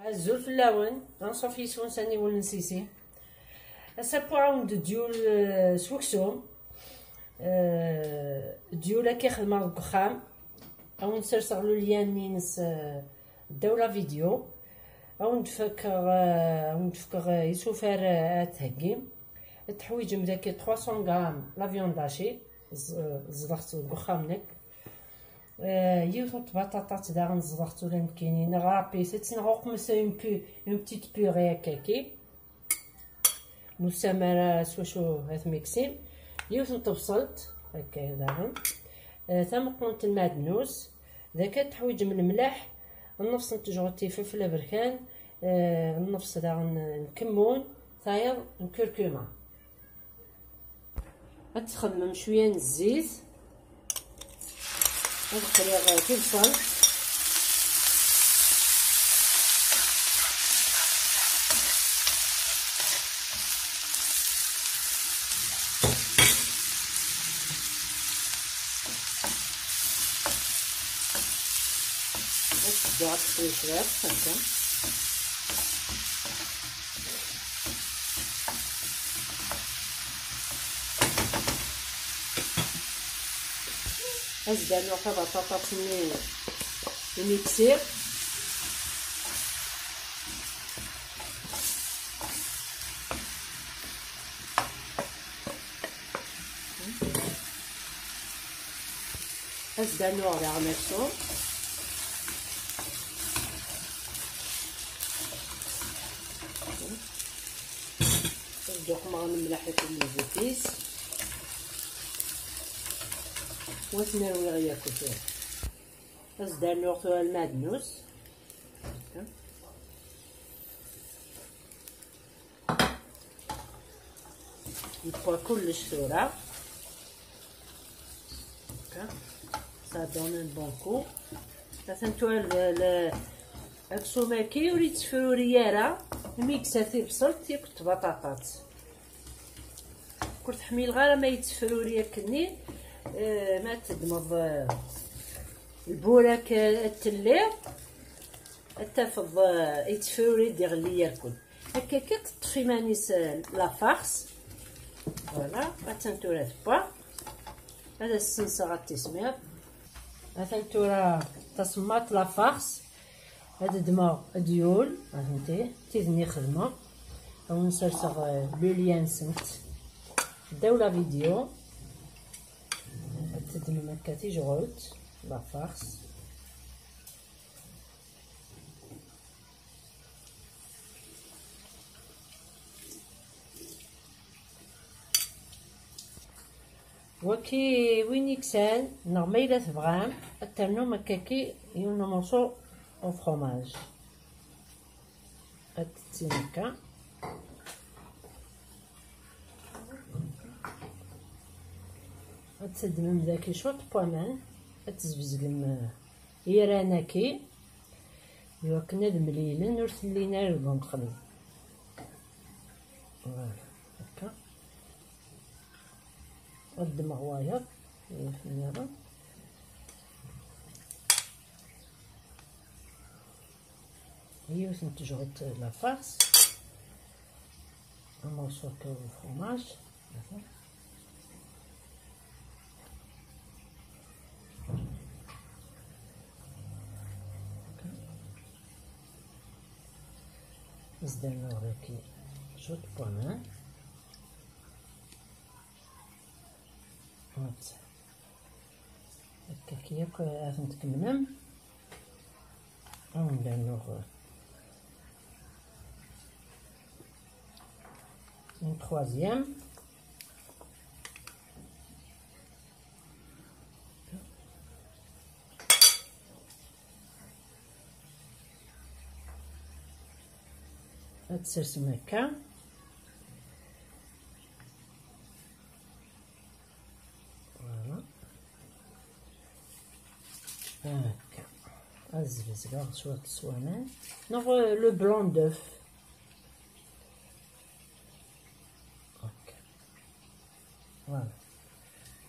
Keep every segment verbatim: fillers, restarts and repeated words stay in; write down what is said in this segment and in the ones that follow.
Azul fell-awen, anṣuf yis-wen s aniwel n Sisi. Ass-a, wwiɣ-awen-d dyul, eh, s weksum. Eh, dyul akka i xedmeɣ deg uxxam. A wen-serseɣ lulyan-ines, eh, ddaw la vidéo. A wen-d-fkeɣ, eh, a wen-d-fkeɣ, eh, isufar, eh, ad theggim. Ad teḥwiǧem daki trois cents grammes la viande hachée, ẓ-, ẓḍeɣ-tt deg uxxam nekk. Eh, yiwet n tbaṭaṭat daɣen ẓḍeɣ-tt ula nekkini, neɣ rapit-tt, neɣ uqmes une pu-, une petite purée akkaki. Musamara s wacu ad tmiksim. Yiwet n tebṣelt, akka daɣen. Eh, tameqqunt n lmeɛdnus. Daki ad teḥwiǧem lemleḥ, nnefṣ n tejɣelt n ifelfel aberkan, eh, nnefṣ daɣen n kemmun, tayeḍ n kurkuma. Ad txemmem cwiya n zzit. Ad qliɣ tibṣelt. Ad teddu ad teqli cwiṭ, akka. Ad s-d-rnuɣ tabaṭaṭat-nni imi ksiɣ. Ad s-d-rnuɣ daɣen aksum. Ad d-uqmeɣ lemleḥ akked lbutis. Wa ten-rwiɣ yakk tura. Ad s-d-rnuɣ tura lmeɛdnus. Yewwa kullec tura. Akka. Ça donne un bon coup. Atan tura l-, l-, aksum-agi ur yettefruri ara, imi yeksa tibṣelt yakk tbaṭaṭat. Ur t-ḥmileɣ ara ma yettefruri akkenni, eh, ma teddmeḍ, eh, lburak, eh, ad telliḍ, ad tafeḍ, eh, yettefruri d-iɣelli yerkul. Akka kan teṭṭef iman-is, eh, la farce. Voilà, attan tura tewwa. Ad as-senseɣ ad tismiḍ. Atan tura tasemmaḍt la farce. Ad ddmeɣ adyul, atenti, tid-nni xedmeɣ. Ad wen-serseɣ, eh, le lien-nsent ddaw la vidéo. Ad teddmem akka tijɣelt, la farce. Waki win iksan, neɣ ma yella tebɣam, ad ternum akkaki yiwen n morceau au fromage. Ad tettin akka. Ad teddmem daki cwiṭ n waman, ad tezbezgem, eh, iran-agi, iwakken ad mlilen, ur ten-llin ara deg umqelli. Voilà, akka. Ad ddmeɣ wayeḍ, yiwet nniḍen. Yiwet n tejɣelt la farce. Un morceau de fromage. Ad s-d-rnuɣ daki cwiṭ n waman. Hop. Akka yakk ad ten-tkemmlem. Ad wen-d-rnuɣ une troisième. Ad tsersem akka. Voilà. Akka. Ad zbezgeɣ cwiṭ s waman. Neɣ, euh, le blanc d'œuf. Ok. Voilà.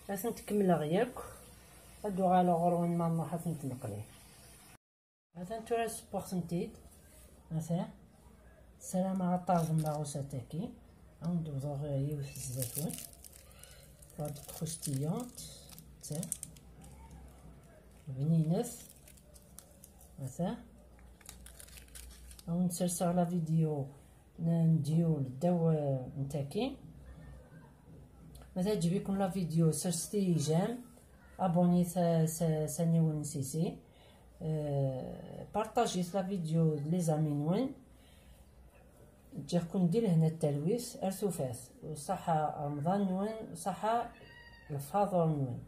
Ad tent-kemmleɣ yakk. Ad uɣaleɣ ɣur-wen ma nruḥ ad tent-neqli. Atan tura ssewweɣ-tent-id. Ata, ssarameɣ ad tarḍem la recette-agi. Ad wen-d-wwḍeɣ yiwet zdat-wen. Ad croustillante, ta, bninet. Ata, ad wen-serseɣ la vidéo n Diol ddaw, eh, n tagi. Ma teɛǧeb-iken la vidéo, serset-iyi j'aime, abonnez s, s, s aniwel n Sisi, eh, partagez la vidéo d les amis-nwen. Ǧǧiɣ-ken di lehna d talwit ar tufat, u ṣaḥa Remḍan-nwen, u ṣaḥa lfaḍur-nwen.